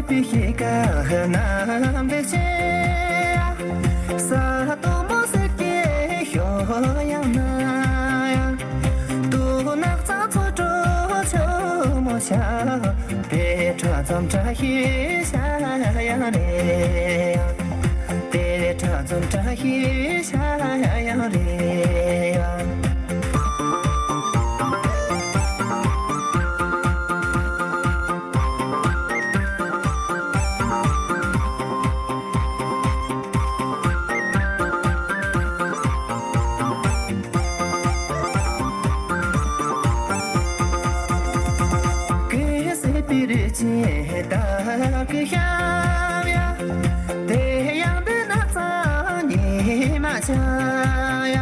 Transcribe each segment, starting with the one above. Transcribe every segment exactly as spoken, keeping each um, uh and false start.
པའི་གཤིས་ཀ་རྣམ་པའི་ཆེ། ས་དོ་མོ་སེར་སྐྱའི་ཞོ་ཡང་ན། དུག་ནག་ཚང་ཚོ་གྲོ་ཆུ་མོ་ཤ། དེ་ཁྲ་ཙམ་བཀྲ་ཤིས་ཤ་ཡང་རེད་ཡ། དེ་ཁྲ་ཙམ་བཀྲ་ཤིས་ཤ་ཡང་རེད་ཡ། གི་སེ་པི་རི་ཆེ་ད་གི་ཤམ་ཡ། དེ་ཡང་དེ་ན་ཚ་ཉི་མ་ཆ་ཡ།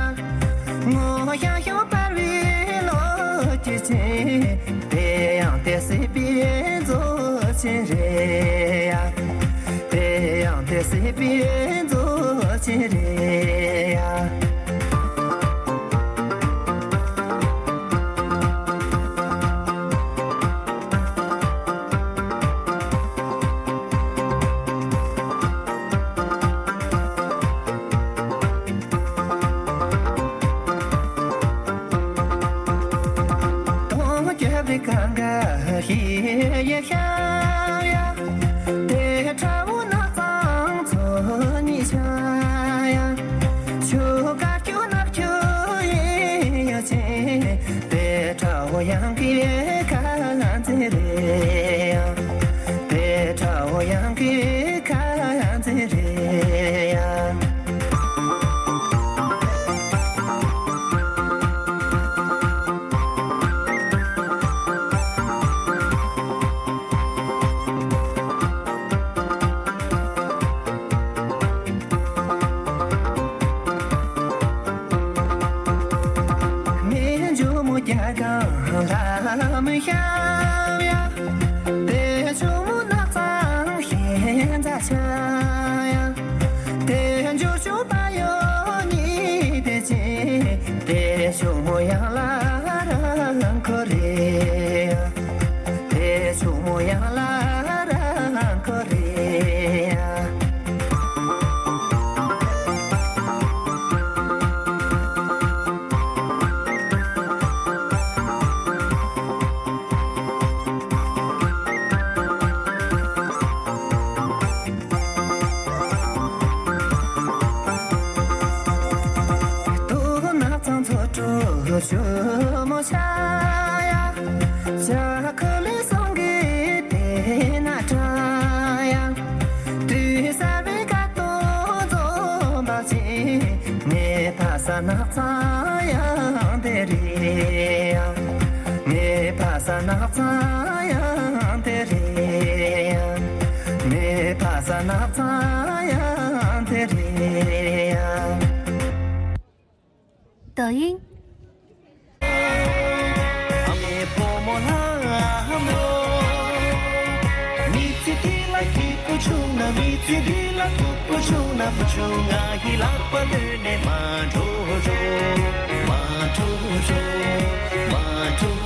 ངོ་ཤ་ཤོ་པར་བའི་ལོ་ཀྱི་ཆེ། དེ་ཡང་དེ་སྲིད་པའི་མཛོད་ཆེན་རེད་ཡ། དེ་ཡང་དེ་སྲིད་པའི་མཛོད་ཆེན་རེད་ཡ། དོང་རྒྱབ་རི་གངས་ཀ་ཧི་ཡེ་ཤ་ཡ། དེ་ཁྲ་བོ་ནགས་ཚང་ཚོ་གཉིས་ཆ་ཡ། ཆུ་ཀ་ཁྱུ་ནག་ཁྱུ་ཡིན་ཡ་ཆེ། དེ་ཁྲ་བོ་ཡང་གི་ཁ་ཚེ་རེད་ཡ། དེ་ཁྲ་བོ་ཡང་གི་ཁ་ཚེ་རེད་ཡ། མེ་འཇོ་མོ་རྒྱ་གང་ལ་མི་ཤམ་ཡ། དེ་ཆུ་མོ་ནགས་ཚང་ཤན་རྩ་ཆ་ཡ། དེ་འཇོ་ཆུ་པ་ཡོ་ཉི་དེ་ཆེ། དེ་ཆུ་མོ་ཡང་ལ་རང་ཁོ་རེ་ཡ། དེ་ཆུ་མོ་ཡང་ལ་རང་ཁོ་རེ་ཡ། དུག་ནགས་ཚང་ཚོ་གྲོ་ཆུ་མོ་ཤ་ཡ། ཤ་ཁུ་ལི་སང་གི་དེ་ན་ཁྲ་ཡ། དུས་གསར་བའི་ཀ་ཏོ་འཛོམས་པ་ཆེ། ངའི་ཕ་ས་ནགས་ཚང་ཡང་དེ་རེད་ཡ། ངའི་ཕ་ས་ནགས་ཚང་ཡང་དེ་རེད་ཡ། ངའི་ཕ་ས་ནགས་ཚང་ཡང་དེ་རེད་ཡ། 抖音། ཨ་མའི་བུ་མོ་ལྷ་མོ། མི་ཚེ་འདི་ལ་སྐྱིད་པོ་བྱུང་ན། མི་ཚེ་འདི་ལ་སྡུག་པོ་བྱུང་ན། བུ་ཆུང་ང་ཡི་ལག་པ་ལོན་ནས་མ་འགྲོ་རོགས། མ་འགྲོ་རོགས། མ་འགྲོ་